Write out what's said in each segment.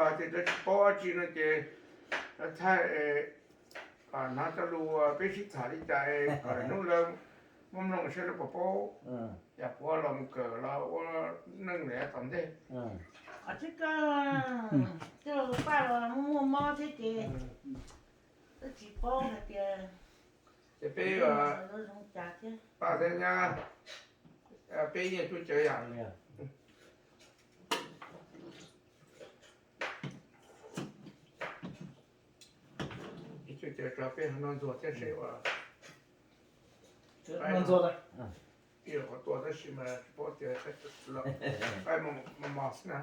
Ces lawv tsis paub dab tsi no ces lawv thaij, hnav cov lus peb sib tham li cas es kom hnub lawv muab mloog saib lawv puas paub, yam puav los mus kawm los ua neej lawm tom ntej. Tsis kawg, coj paj los muaj mob thiab ces twb tsis paub hais tias ces peb zoo cas thiab. Paj thiab nyab, peb yeej cuab cawv yam cuab cawv tso peb noj ntxuag thiab seb ua, noj ntxuag, ib qhov tua tab sis mas tsis paub tias qaib mos mos xwb na.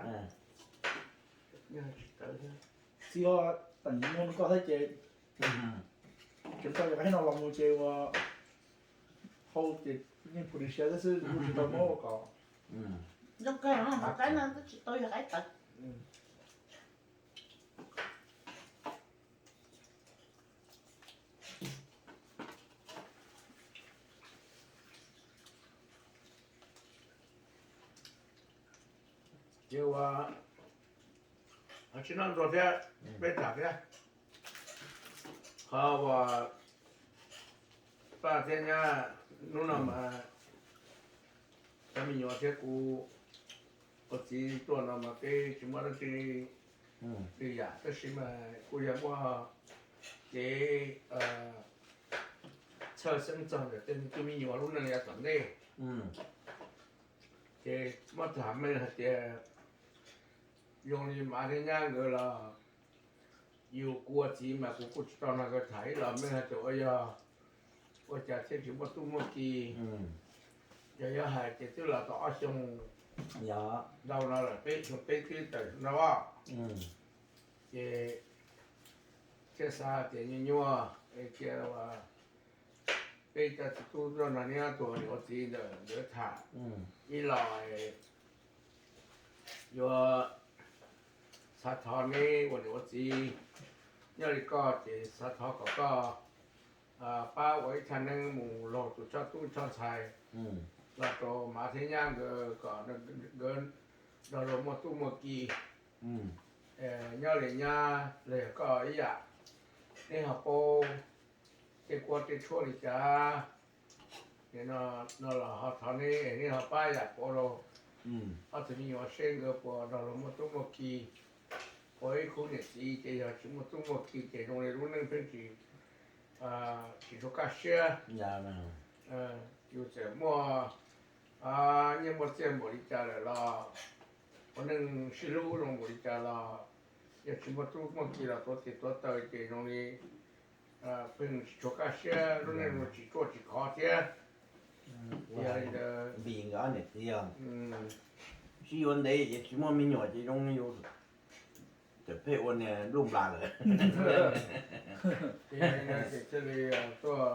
Txiv, teem muag koj thiab ces tseem tau yog qaib no los mus ces ua hau ces yeej pus ris siav xwb, kuj tsis tau muab ua kom zoo kawg, qaib no twb tsis tau yog qaib tawv. Ces ua, tsis noj ntxuag thiab, peb tham thiab. Qhov uas paj thiab nyab, hnub no mas cov me nyuam thiab kuv ua txiv tuaj no mas peb tsis muaj dab tsi li yam, tab sis mas kuj yog muaj kev txhawj xeeb txog ntawm tej me tub me nyuam lub neej yav tom ntej. Ces muab tham meej hais tias zoo li Mav thiab Nyab nkawd los, yus kuv ua txiv mas kuv kuj tsis tau nrog nkawd tham ib los meej hais tias ua yog ua cas thiaj tsis muaj tub muaj ki. Yog yuav hais ces twb los tau ob xyoo ntau no lawm, peb xyoo peb twb tawm no. Ces thiaj xav tias nyuaj nyuaj es cia peb cov txiv tub tuaj nrog niam ua niam ua txiv ntawm nkawd tham ib los, yuav xav thov neb ua niam ua txiv, nyob li koj ces xav thov kom koj pab ua ib thaj neeb mus laug tus tsob tub tsob ntxhais los rau Mav thiab Nyab nkawd kom nkawd nrog luag muaj tub muaj ki. Nyob li Nyab los yog koj ib yam, neb ho paub tej kuab tej tshuaj li cas no los ho thov neb, neb ho pab yam pauv rau ob tug me nyuam seb nkawd puas nrog luag muaj tub muaj ki. Ua ib khub niam txiv ces yog tsis muaj tub muaj ki ces zoo li lub neej pheej tsis, tsis tshua kaj siab. Yus txawm muaj nyiaj muaj txiaj npaum li cas lawm los, ua neej sib hlub zoo npaum li cas los, yog tsis muaj tub muaj ki los tuav tes tuav taw ces zoo li pheej tsis tshua kaj siab, lub neej tsis ruaj tsis khov thiab. Yog li ntawd, vim nkawd ob niam txiv sib yuav ntev ces tsis muaj me nyuam ces zoo li yus txawm pheej ua niag nplooj nplas lawm. Ces thiaj li tuaj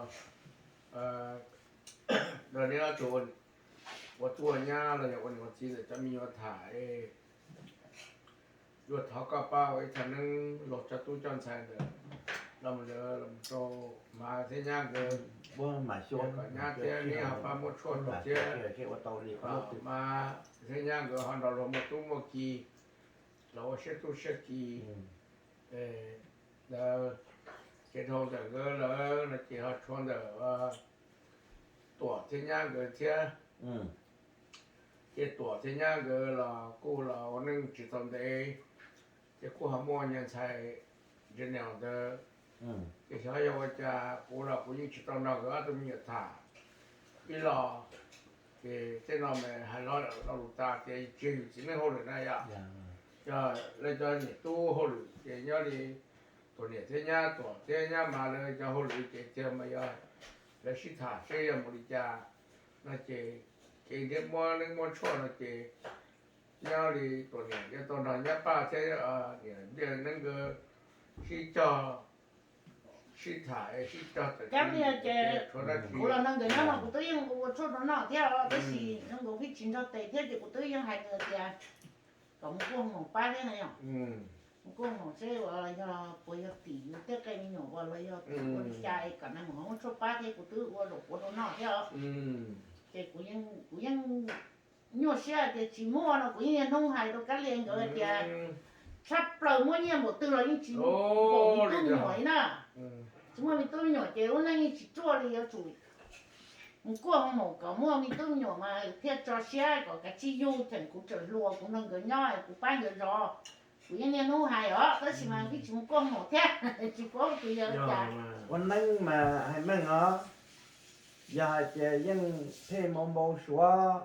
nrog neb ob tug ua tub ua nyab los yog ua niam ua txiv ntawm cov me nyuam tham, yuav thov koj pab ua ib thaj neeb laug tsob tub tsob ntxhais ntawm los mus ntawd los rau Mav thiab Nyab nkawd, kom Nyab thiab neb ho pab muab tshuaj rau thiab, Mav thiab Nyab nkawd ho nrog luag muaj tub muaj ki los ua siab tub siab ki. Ntawd ces dhau ntawm nkawd lawm no ces ho tshuav ntawm Tuam thiab Nyab nkawd thiab. Ces Tuam thiab Nyab nkawd los kuj los ua neej tsis tau ntev, ces kuj ho muaj nyuag ntxhais Janel ntawd. Ces xyov yog ua cas kuv los kuv yeej tsis tau nrog nkawd ob tug me nyuam tham ib los. Ces tej no mas hais lo lus tas tias tsis yog yus txiv neej hauj lwm na yom, yog lawv cov niam tub hauj lwm. Ces nyob li Tuam niam thiab Nyab, Tuam thiab Nyab Mav lawv cov hauj lwm ces tiag mas yog lawv sib tham seb yog mus li cas no ces, ces thiaj muab neeb muab tshuaj no ces nyob li Tuam niam yuav tau nrog Nyab Paj thiab niam Npliaj Neeb nkawd sib cog, sib tham sib cog tawm. Cab li ces kuv los nrog nkawd nyob no kuv twb yeej ua tshuaj rau noj thiab, tab sis zoo nkaus pheej tsis nrog tes thiab ces kuv twb yeej hais nws tias kom mus kuaj moos pab thiab na yom. Mus kuaj moos seb uas yog puas yog tim yus tej qe me nyuam uas los yog tim ua li cas es kom nws mus muab tshuaj pab thiab kuv twb ua zaum puav rau noj thiab os. Ces kuv yeej nyuaj siab tias tsis muaj no kuv yeej yog hnub hais rau Kab Lia nkawd hais tias tshaj plaws, muab nyiaj npaum twg los yeej tsis npaum me tub me nyuam li na. Tsis muaj me tub me nyuam ces lub neej yeej tsis ruaj li, yuav tsum mus kuaj hoo maum kom muaj me tub me nyuam mas thiaj tso siab kom kav tsij yug cheem kuv tseem hluas kuv nrog nkawd nyob kuv pab nkawd zov. Kuv yeej niaj hnub hais os, tab sis mas twb tsis mus kuaj hoo maum thiab, tsis paub kuv yog li cas. Ua neeb mas hais meej os, yog hais tias yeej pheej npau npau suav,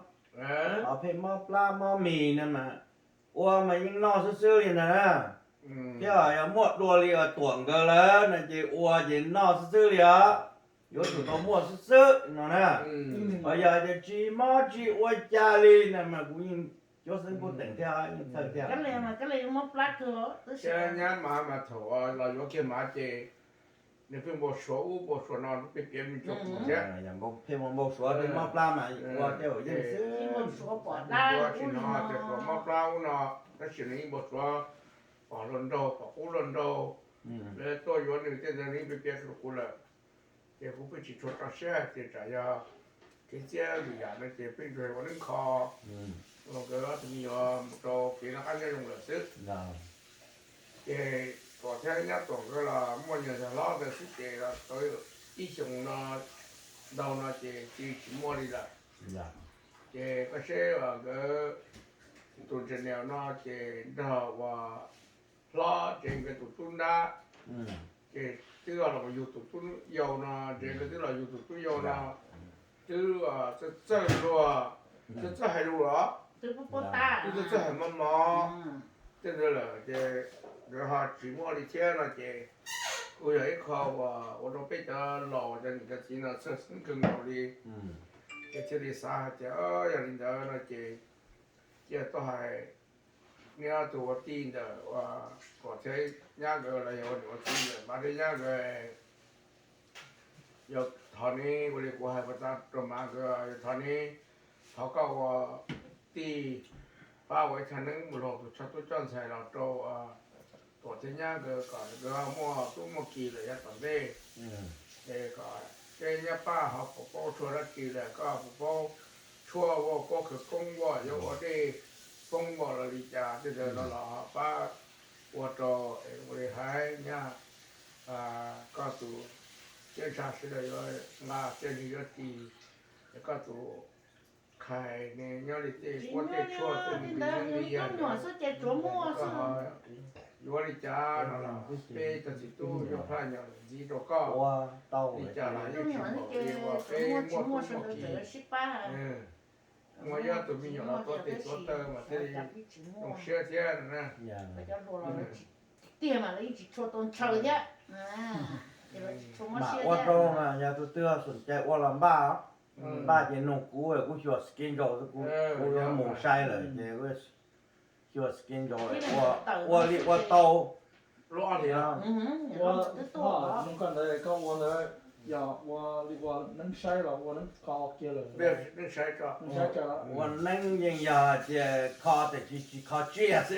ho pheej mob plab mob mis no mas ua mas yeej noj xwb xwb li ntag na. Thiab yog muaj dua li uas Tuam nkawd lawm no ces ua ces noj xwb xwb li os, yuav tsum tau muaj xwb xwb no na. Ho yog tias tsis mob tsis ua cas li no mas kuv yeej cuab xeeb kuj teem thiab yeej txhawj thiab. Thiab nyab mas mas thaum los yuav kiag mas ces nws pheej npau suav ub npau suav no, peb piav me ntsis thiab. Pheej npau suav, mob plab mas ua tej zaum yeej xwb. Npau suav pom dab, tsis hnov tias kom mob plab ub no, tab sis nws yeej npau suav pom hluas nraug pom qub hluas nraug, lawv tuaj yuav nws tej ntawd nws yeej piav rau kuv lawm. Ces kuv pheej tsis tshua tso siab hais tias tsam yog kev txiab lwm yam no ces pheej ntshai ua neeb kho. Los nkawd ob tug me nyuam mus rau kev noj qab nyob zoo lawm xwb. Ces Tuam thiab nyab Tuam nkawd los muaj nyuag ntxhais hlob ntawd xwb ces los tau ib xyoos no ntau no ces cia tsis muaj li lawm. Ces koj seb nkawd tus ntses niam no ces nrog uas hlob ces nkawd tus tub nrab, ces twb los yug tus tub yau no, ces nkawd twb los yug tus tub yau no, twb txawj txawj luag, txawj txawj hais lus los, twb txawj txawj hais mos mos tej ntawd lawm ces nkawd ho tsis muaj li thiab no ces kuj yog ib qho uas ua rau peb cov laus cov niam cov txiv no txhawj xeeb kawg nkaus li. Ces thiaj li xav hais tias yog li ntawd no ces cia tuaj hais neb ob tug ua tij ntawm ua Tuam thiab nyab nkawd los yog ua niam ua txiv ntawm Mab thiab nyab nkawd, yog thov neb ua li kuv hais puas tau rau Mab nkawd, yog thov neb thov koj ua tij pab ua ib thaj neeb mus laug tus choj tub choj ntxhais los rau Tuam thiab nyab nkawd kom nkawd muaj tub muaj ki lawm yav tom ntej. Es kom seb nyab Paj ho puas paub tshuaj dab tsi lawm, koj puas paub tshuaj ua, paub khawv koob ua, yuav ua dej poob npaum los li cas tej ntawd no los pab ua rau es ua li hais nyab, koj tus siab ntshaw sawv daws yuav nqa txiaj ntsig yuav ris, es koj tus khais ne nyob li tej kuab tej tshuaj tej mus nqis nyob li yog koj yuav li cas no los peb tug txiv tub yuav plhaj nyom ntxiv rau koj li cas los yeej tsis npaum li uas peb muaj tub muaj ki. Muaj ib tus me nyuam los tuav tes tuav taw mas thiaj li zoo siab thiab no na. Tiag mas lawv yeej tsis tshua tau ntshaw thiab. Mam ua rau mas yog tus twg xom cai ua los npaj, npaj ces nug kuv, kuv xyuas schedule, kuv yuav mus sai lawm ces xyuas schedule ua li ua tau. Ua li no koj ntawd koj ua ntawd yog ua li ua neeb saib los ua neeb kho kiag lawm? Neeb saib, ua neeb yeej yog tias kho tiam sis tsis kho tsiaj xwb.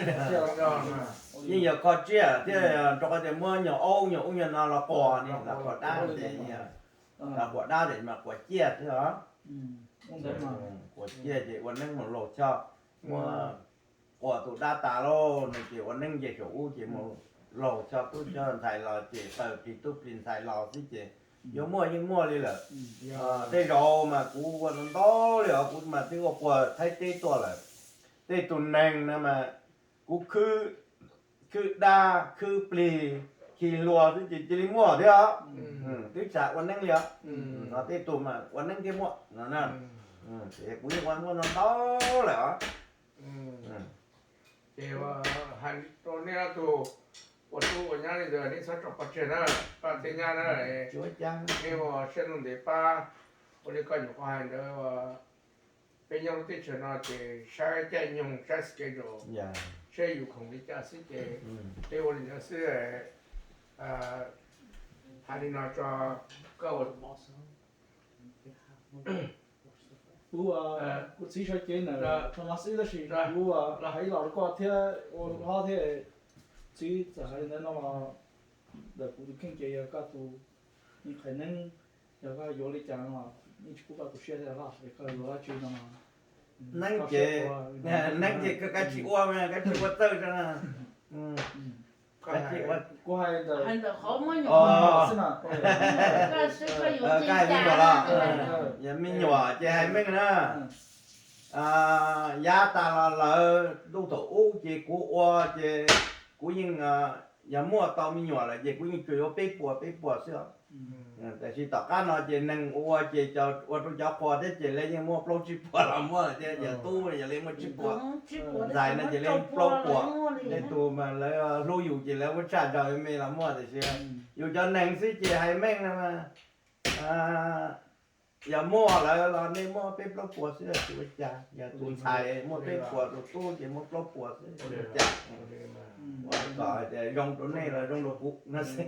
Yeej yog kho tsiaj thiab, rau qhov tias muab nyuag aub nyuag ub nyuag no los quas ni, los quas dab ces, los quas dab ces mas quas ciaj xwb os. Quas ciaj ces ua neeb mus laug choj, muab quas tus dab tas lauj no ces ua neeb nce saum ub ces mus laug choj tub choj ntxhais los ces taws plig tub plig ntxhais los xwb ces yuav muaj yeej muaj li lawm. Tej zaum mas kuv ua ntau ntau li os, kuv mas twb ua puag Thaib teb tuaj lawm. Tej tus neeg no mas kuv khwb, khwb dab khwb plig khi hlua xwb ces cia li muaj thiab os. Twb tsis ua neeb li os. Tej tus mas ua neeb thiaj muaj no na. Ces kuv yeej ua muaj ntau ntau lawm os. Ces hais rau nej ob tug ua tub ua nyab li ntawd nej txhob tso pov tseg na, Paj thiab Nyab na. Nej ua siab ntev pab, ua li koj nyuam qhuav hais ntawd, peb nyob lub teb chaws no ces saib caij nyoog saib schedule, saib yus khoom li cas xwb ces peb ua li ntawd xwb. Hais li no tso, koj ua Kuv, kuv txiv sawv cev ntawm Thomas xwb tab sis kuv hais ib los rau koj thiab ua hlob thiab txiv txawm hais li ntawd no los ntawm kuv tus kheej ces yog koj tus qhais neeb, yog koj yuav li cas no yeej tsis pub koj tu siab thiab los es koj yuav dab tsi no. Neeb ces, neeb ces koj kav tsij ua, kav tsij ua txawj rau na. Kuv hais ntawm qhov muab nyuam xwb mas. Koj hais me nyuam los, yog me nyuam ces hais meej na. Yav tas los lawm ntuj thaum ub ces kuv ua ces kuv yeej, yog muaj tau me nyuam lawm ces kuv yeej tsuas yuav peb puas peb puas xwb os. Tab sis tom qab no ces neeg ua ces ua rau cov qhua thiab ces lawv yeej muaj plaub tsib puas los muaj lawm thiab, yog tub yog li muaj tsib puas, ntxhais no ces li plaub puas. Nej tus mas lawv hlub yus ces lawv muab tshaj nrog me los muaj, tiam sis yus cov neeg xwb ces hais meej no mas, yog muaj lawm los nej muaj peb plaub puas xwb tsis ua cas, yog tus ntxhais muaj peb puas, tus tub ces muaj plaub puas xwb tsis ua cas. Kom zoo rau nej los zoo rau kuv no xwb.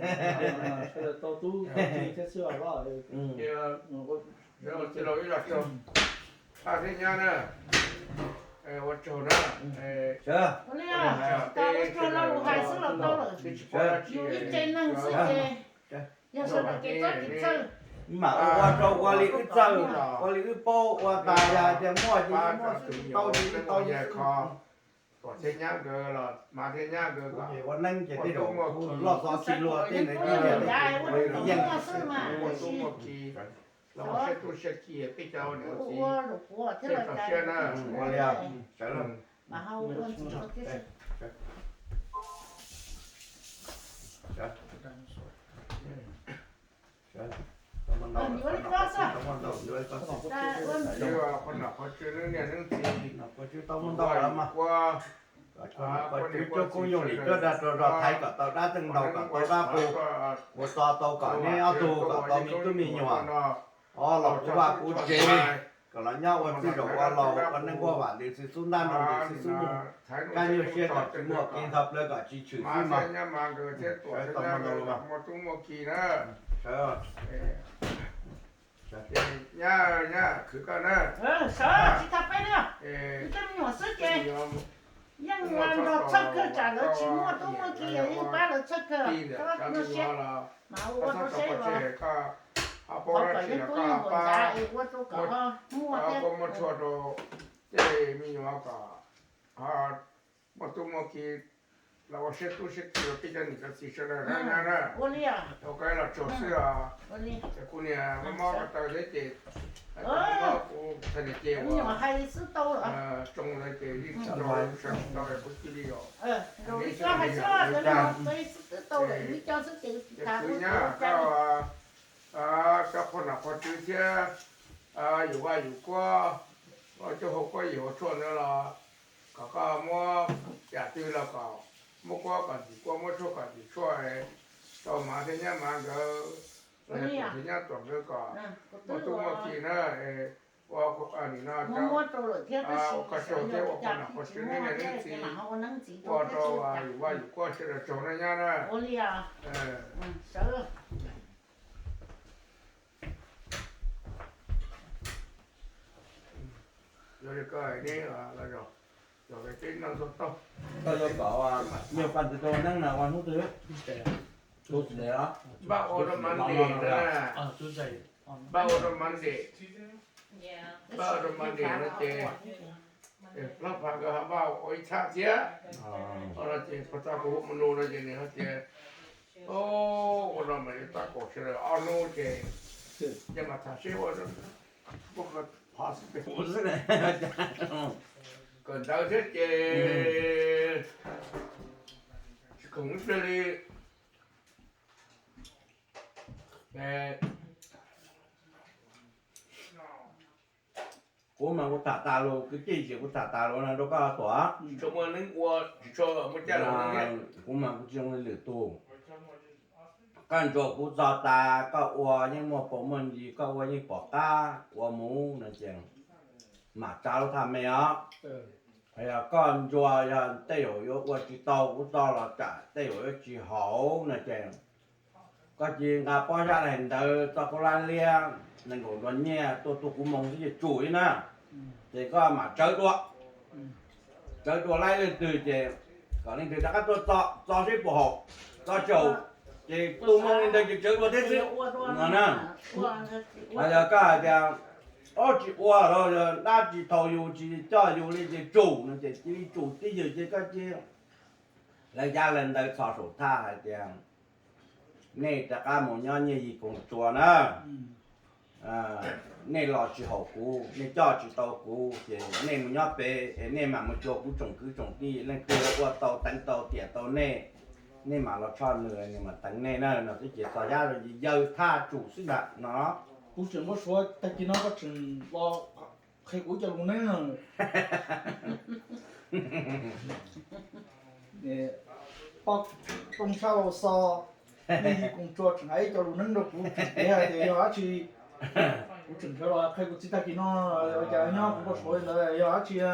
Ua tsaug na, ua tsaug na. Tsis pom dab tsi. Mam ua rau ua li wb txawj, ua li wb paub, ua tas yog tias muaj ces muaj xwb, tsis tau ces tsis tau. Tuam thiab nyab nkawd los Mav thiab nyab nkawd kom ua neeb ces tej zaum loj xov txhij luag tej ntawd yeej muaj tub muaj ki, los ua siab tub siab ki peb cov niam txiv, siab txog siab na. Ua li, sawv los. Qhov nom qhov tswv neej niam neej txiv, qhov tswv tau muaj ntau lawm mas, qhov nom qhov tswv cuab koob yoog lim cuab dag rog zog thaiv kom tau dab teej ntau kom tau dab qus, ua tso tau kom neb ob tug kom tau me tub me nyuam, o los kuv vaj kuv tsev, kom los nyob ua txij zaum ua laus ua neej nkuaj vam ntws xwb xub ntab nroo ntws xwb xub mug, kab nyuaj siab kom tsis muaj kev ntxhov plawv kom tsis tshwm xwb mas. Sawv tau muaj ntau lawm mas. Sawv, sawv, nyab, nyab khwv koj na. Sawv tsis tau peb na, teb me nyuam xwb ces yeej nrog txhawj kawg tsam lawv tsis muaj tub muaj ki, yeej pab lawv txhawj kawg. Koj nyuaj siab mas ua rau seb los, qhov kom yeej tub yeej npaum ntxav es ua rau kom ho muaj thiab. Tej me nyuam kom ho muaj tub muaj ki los ua siab tub siab ki rau peb cov niam cov txiv sawv daws na nyab na. Ua li os. Tau koj los tsaug xwb os. Ces kuv niam mob mob ko taw thiab ces kuv ntxhais niam ces ua tsoo lawm ces yeej tsis tau sawv tsis tau es kuv cia li os. Ces kuv nyab koj cov qhov nom qhov tswv thiab yus vaj yus kuab, coj hauv kuab yim hauv tshuaj ntawd los kom koj muab yam twg los kom muab kuab kom ntxim kuab, muab tshuaj kom ntxim tshuaj, tau Mav thiab nyab Mav nkawd, Tuam thiab nyab Tuam nkawd kom muaj tub muaj ki na. Ua nim no ua koj tsaug thiab ua qhov nom qhov tswv neej niam neej txiv, ua rau yus vaj yus kuab sawv daws tsaug na nyab na. Yog li koj hais neb los, yog peb noj txog tau, koj yuav kom nyuag paj ntxwv rau neeb na ua hnub twg? Npaj ua rau Monday na, npaj ua rau Monday, npaj ua rau Monday no ces Hlob Phav nkawd ho npaj ua ib thaj thiab. Ces pog txog kuv hu mus nug no ces nws hais tias, ua no mas yuav tab kaum sawv daws ob hnub ces, ces mam tham seb ua, kawm ntawv thiab ces tsis khoom ib pliag li. Kuv mas kuv tham tas lus, kwv tij ces kuv tham tas lus no rau koj Tuam. Tsis tshua muaj neeb ua, tsis tshua muaj caj los. Kuv mas kuv tsis zoo li lwm tus. Koj ntsuas kuv txog tas koj ua yeej muaj paus muaj ntsis, koj ua yeej pom qab ua mus no ces mam tsa lub thaj me os. Yog koj ntsuas yog tej zaum yuav ua tsis tau kuv txog los tsam tej zaum yuav tsis haum no ces koj cia li nqa pob zaj hais ntawd txoj khaub hlab liab nees nkaum nrua nyiaj tuaj tu kuv moo xwb ces tsum li na. Ces koj mam tsawv dua, tsawv dua laib leej twg ces kom leej twg rov qab tuaj txo, txo seb puas haum, txo tsis haum ces tu moo li ntawd ces tsawv dua thiab xwb no na. Hos yog koj hais tias, o, tsis ua los yog dab tsis thaum yus tsis coj yus li ces tsum no ces cia li tsum tib yam ces koj cia lawv yab lawv ntawv txhos saum thaj hais tias nej rov qab mus nyob nyiaj yig koom tsuas na, nej los tsis haum kuv, nej coj tsis tau kuv, ces nej mus nyob pem es nej mam mus cuag kuv tsoom kwv tsoom tij, leej twg ua tau teev tau tiam tau nej, nej mam los tshoj nws, nws mam teev nej na no xwb ces txog yab yawg thaj tsum xwb ntag no. Kuv tseem npau suav tag kis no koj tseem los qhia kuv ib co lus neeb no. Poj Tooj Sab Laus Xo, nej yig koom tsuas tseem hais ib co lus neeb rau kuv tseem piav hais tias yog dab tsi, kuv tseem sawv los qhia kuv txiv tag kis no, ua cas nyob kuv npau suav li ntawd yog dab tsi na?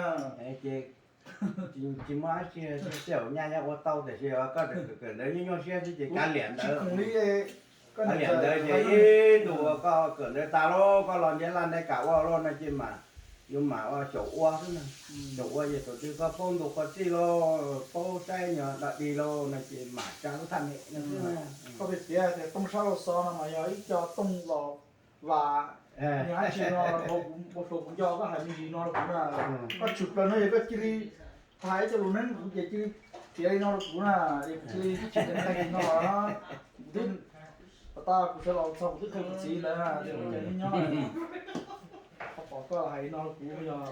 Tsis muaj dab tsi, tej zaum nyaj nyob ua tau tiam sis koj kawm ntawv nyuaj nyuaj siab xwb ces kav liam ntawd. Kav liam ntawd ces ib ntus uas koj kawm ntawv tas lauj, koj los ntiav laj ntiav kam ua lauj no ces mam, yuav mam ua xyaum ua xwb na. Xyaum ua ces thaum twg koj paub ntu qhua txij lauj, paub saib nyuag dog dig lauj no ces mam tsa lub thaj mem no xwb na. Koj piav tias Tooj Sab Laus Xo no mas yog ib co tooj los vas, nws dab tsi no, npau suav kuv nco koj hais me ntsis no rau kuv na. Koj tshwm plaws no yog koj cia li hais ib co lus neeb rau kuv ces cia li piav li no rau kuv na, es kuv cia li tsis teev tag kis no los na. Kuv twb pas tas kuv sawv los txog kuv twb qhia kuv txiv ntawd na, ces ua cas nyob nyob koj pom koj hais li no rau kuv yog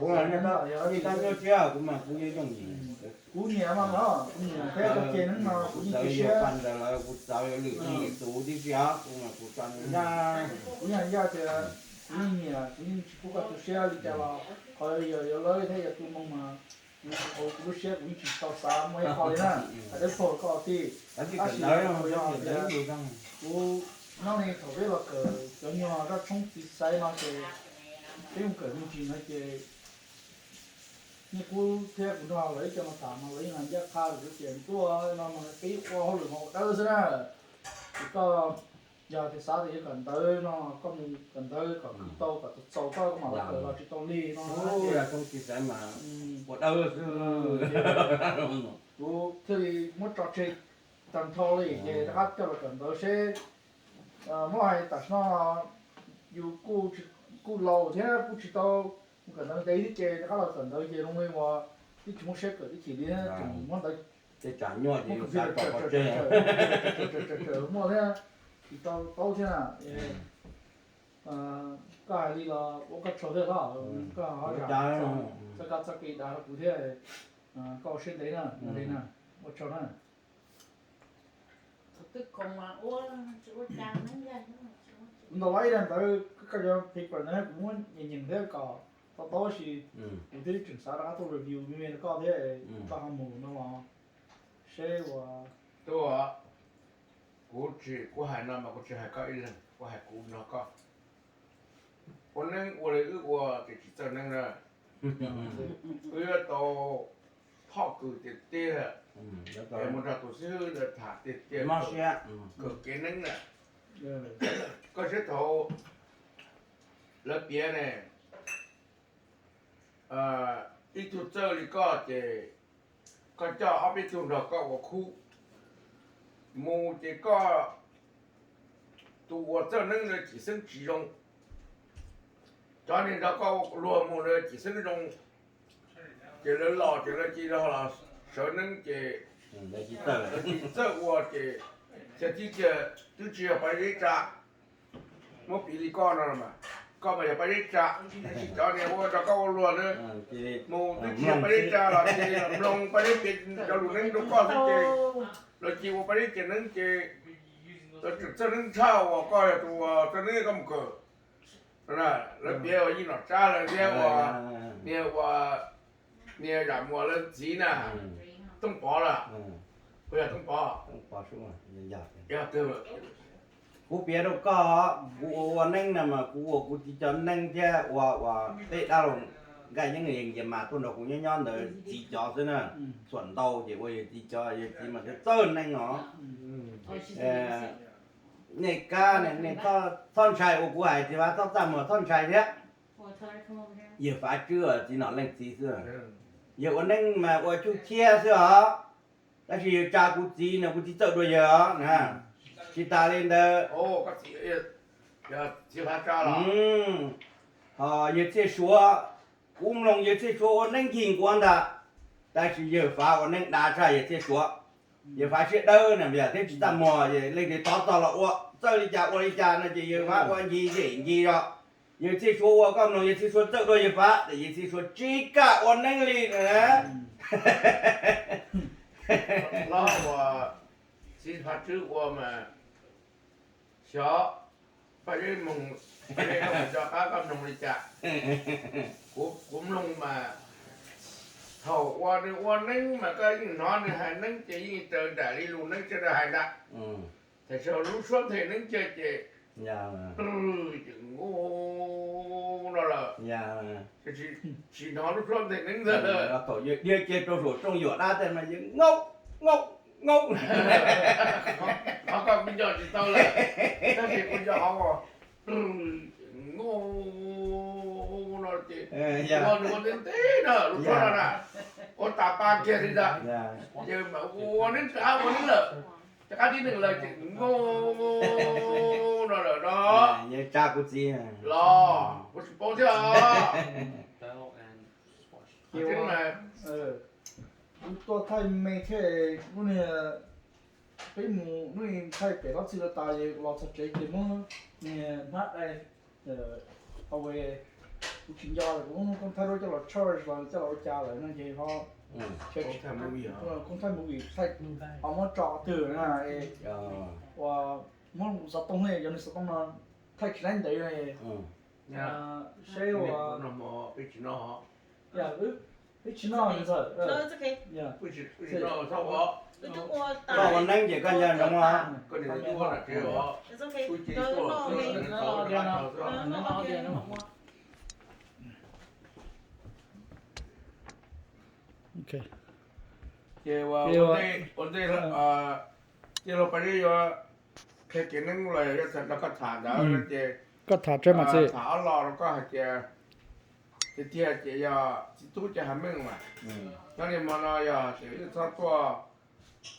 kuv nyiam mas no, kuv nyiam thiab koj ceg neeb no kuv yeej cia siab. Kuv txawv yuav lwm tus tib si os, kuv mas kuv tso nws ncaj. Kuv yeej ncaj tias kuv yeej nyiam, kuv yeej tsis pub koj tu siab li cas los qhov yog yuav lawb thiab yog tu moo mas kuv, kuv lub siab kuv yeej tsis tau xav muaj ib qho li na, hais dawb paug koj tij. Tab sis yog hais tias kuv nyob li thaum peb los kawm cov nyuag zaj tshoob txiv xaiv no ces peb mus kawm me ntsis no ces Nyiaj Kub thiab kuv nrog lawv ib co no tham mas lawv yeej hais ncaj qha lawm ces tuaj no mas peb ua hauj lwm mas ua dawb xwb na. Ces koj yog tias xav tias yuav kawm ntawv no, koj mus kawm ntawv kom khwv tau kom txaus txaus koj, koj mam li kawm los tsis tau li no. Kuv thiaj li muab tso tseg tag nrho li ces rov qab coj los kawm ntawv seb, muab hais tam sim no yus kuj laus thiab kuj tsis tau mus kawm ntawv ntev thiab ces rov qab los kawm ntawv ces zoo li uas twb tsis muaj siab kawm tib chim li, tseem muab ntawv, muab kom tsawm tsawm tsawm tsawm tsawm tsawm tsawm tsawm tsawm muaj thiab, tsis tau paub thiab na. Koj hais li los ua koj tsaug thiab hlob, koj ho zam txoj kab txoj kev dav rau kuv thiab. Koj ua siab ntev na, li na, ua tsaug na. Kuv ntaus los ib daim ntawv koj cov paper ntawd kuv muab nyeem nyeem thiab kom tau tau si, kuv thiaj tseem xav rov qab tuaj review me me rau koj thiab, koj ho mus no los seb ua. Tuaj, kuv tsis, kuv hais no mas kuv tsis hais koj ib leeg, kuv hais kuv nrog koj. Ua neeb ua li wb ua ces tsis txawj neeb na. Wb yuav tau thoj kws tiag tiag, es mus nrog tus xib hwb ntawd tham tiag tiag, kawm kev neeb na. Koj saib thaum lawv piav ne, ib tug txawj li koj ces koj coj ob peb tug nrog koj ua khub mus ces koj, tus uas txawj neeb ntawd cim xeeb tsis zoo, cov niag nrog koj ua luag mus ntawd cim xeeb zoo, ces lawv los ces lawv cia li los sawv neeb ces lawv tsis txawj ua ces, ces twb tsis yog pab zeb tsa. Muab piv li koj no mas, koj mas yog pab zeb tsa, tab sis cov niag ua nrog koj ua luag ntawd mus twb tsis yog pab zeb tsa los cia li los mloog pab zeb piav cov lus neeb rau koj xwb ces lawv cia ua pab zeb cim neeb ces lawv tseem txawj neeb tshaj uas koj yog tus uas txawj neeb koj mus kawm. Lawv piav uas Yij Nom Tsab lawv thiab uas niag uas niag Zam Muas lawv txiv na, Tooj Pov lawm, puas yog Tooj Pov? Kuv piav rau koj, kuv ua ua neeb na mas kuv ua kuv txiv cov neeb thiab ua ua peb dab laug Nkaj Yeeb Yees Yias mas tuaj nrog kuv nyob nyob ntawd txiv cov xwb na. Txhuam ntau ces ua yawg txiv cov, yawg txiv mas txawj txawj neeb os. Nej kab, nej txhob ntshai uas kuv hais txiv Fav txhob txaj muag, txhob ntshai thiab. Yawg Fav Tswb txiv Nom Leej txiv xwb, yawg ua neeb mas ua cuj ciab xwb os. Tab sis yawg tsa kuv txiv no kuv txiv txawj dua yawg os na. Tsis tas li ntawd, ho yawg Txhiaj Suav, kuv mloog yawg Txhiaj Suav ua neeb ncig nkuav ntag, tab sis yawg Fav ua neeb dav tshaj yawg Txhiaj Suav. Yawg Fav siab dawb na, yog thiab tsis txaj muag, leej twg thov txog los ua txawj li cas ua li cas no ces yawg Fav ua ncig zem ncig zos. Yawg Txhiaj Suav ua koj mloog, yawg Txhiaj Suav txawj dua yawg Fav, yawg Txhiaj Suav tsis kam ua neeb li na. Hlob uas Txiv Fav Tswb ua mas xyov Paj Zeb moog, Paj Zeb koj mus nco qab koj mloog li cas. Kuv mloog mas thaum uas nws ua neeb mas koj yeej hnov nws hais neeb ces yeej raws nraim li lus neeb tsa nws hais ntag. Tam sis lub suab nthe neeb kiag ces, ces ngu no lawm, tsis hnov lub suab nthe neeb ntag. Thaum yawg dhia kiag rau saum rooj yuam dab tej mas yawg ngu, ngu, ngu. Qhov koj kuv nco tsis tau lawm, tab sis kuv nco hov ngu no ces ua nws ua ntev ntev na lub suab no na, ua tas pa kiag li ntag. Yawg mas ua neeb rov qab ua neeb lawm, rov qab tib neeg lawm ces ngu no lawm no. Los kuv tsis paub thiab os. Ces kuv tuaj thaij me thiab, lub niag peb mus lub niag thaij pem Lob Txwg Lav tas los txog tsev ces muab niag hnab dai, au, kuv tsis nco lawm, kuv muab koob thaij duab coj los charge los coj los ua cas lawm no ces ho koob thaij movie thaij, ho muab tso qhov twg na, ua muab xov tooj ne, yog nws xov tooj no thaij tsis laib ntev no, seb ua wb tsis noj ntxawm. Koj ua neeb ces koj nco ntsoov os. Ces ua ntej, tij laug Paj Zeb yuav qhia kev neeb los yog yuav rau koj tham ntawd ces koj tham tseg mas txiv, tham ob lo rau koj hais tias tiag tiag ces yog txiv tub ces hais meej mas nyob li hmo no yog tias wb txhob tuaj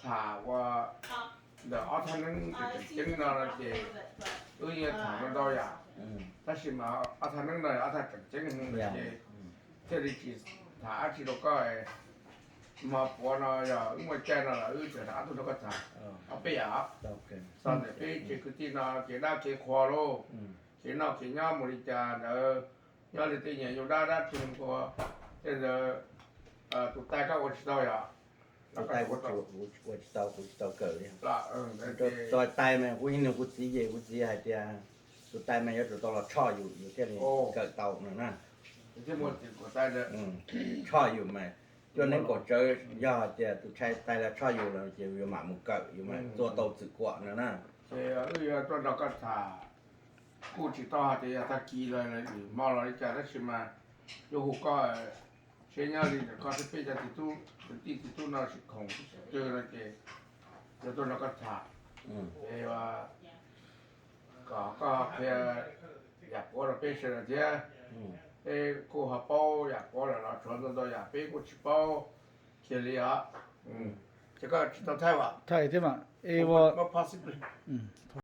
tham ua ntawm ob thaj neeb tseem ceeb no no ces wb yeej tham ntau ntau yam, tab sis mas ob thaj neeb no yog ob thaj tseem ceeb heev ces thiaj li tsis tham dab tsi rau koj. Hmo puav no yog wb muaj caij no los wb tseem rov qab tuaj nrog koj tham ob peb yam, txog ntawm peb tsev kwv tij no kev dab kev qhua lauj, kev noj kev nyob mus li cas ntawd, nyob li tej nyuag yus dab dab tsi nqua, tej ntawd tus tais koj ua tsis tau yom? Tus tais kuv ua tsis tau, kuv tsis tau kawm li. Tus tais mas kuv yeej nug kuv txiv ces kuv txiv hais tias tus tais mas yuav tsum tau los tshoj yus, yus thiaj li kawm tau no na. Tshoj yus mas cuaj neeb kaum tsawv, yog hais tias tus tais los tshoj yus lawm ces yus mam mus kawm, yus mam txua tau txwm kuam no na. Ces wb yuav tuaj nrog koj tham, kuj tsis tau hais tias yog tag kis los hmo los li cas tab sis mas yuav hu koj, seb nyob li ntawm koj thiab peb cov txiv tub, kwv tij txiv tub no tsis khoom tsis twg no ces yuav tuaj nrog koj tham, es kom koj qhia yam puav rau peb sawv daws thiab. Peb kuj ho paub yam puav lawm los tshuav ntau ntau yam peb kuj tsis paub kiag li os. Ces koj tsis tau thaij as? Thaij thiab mas.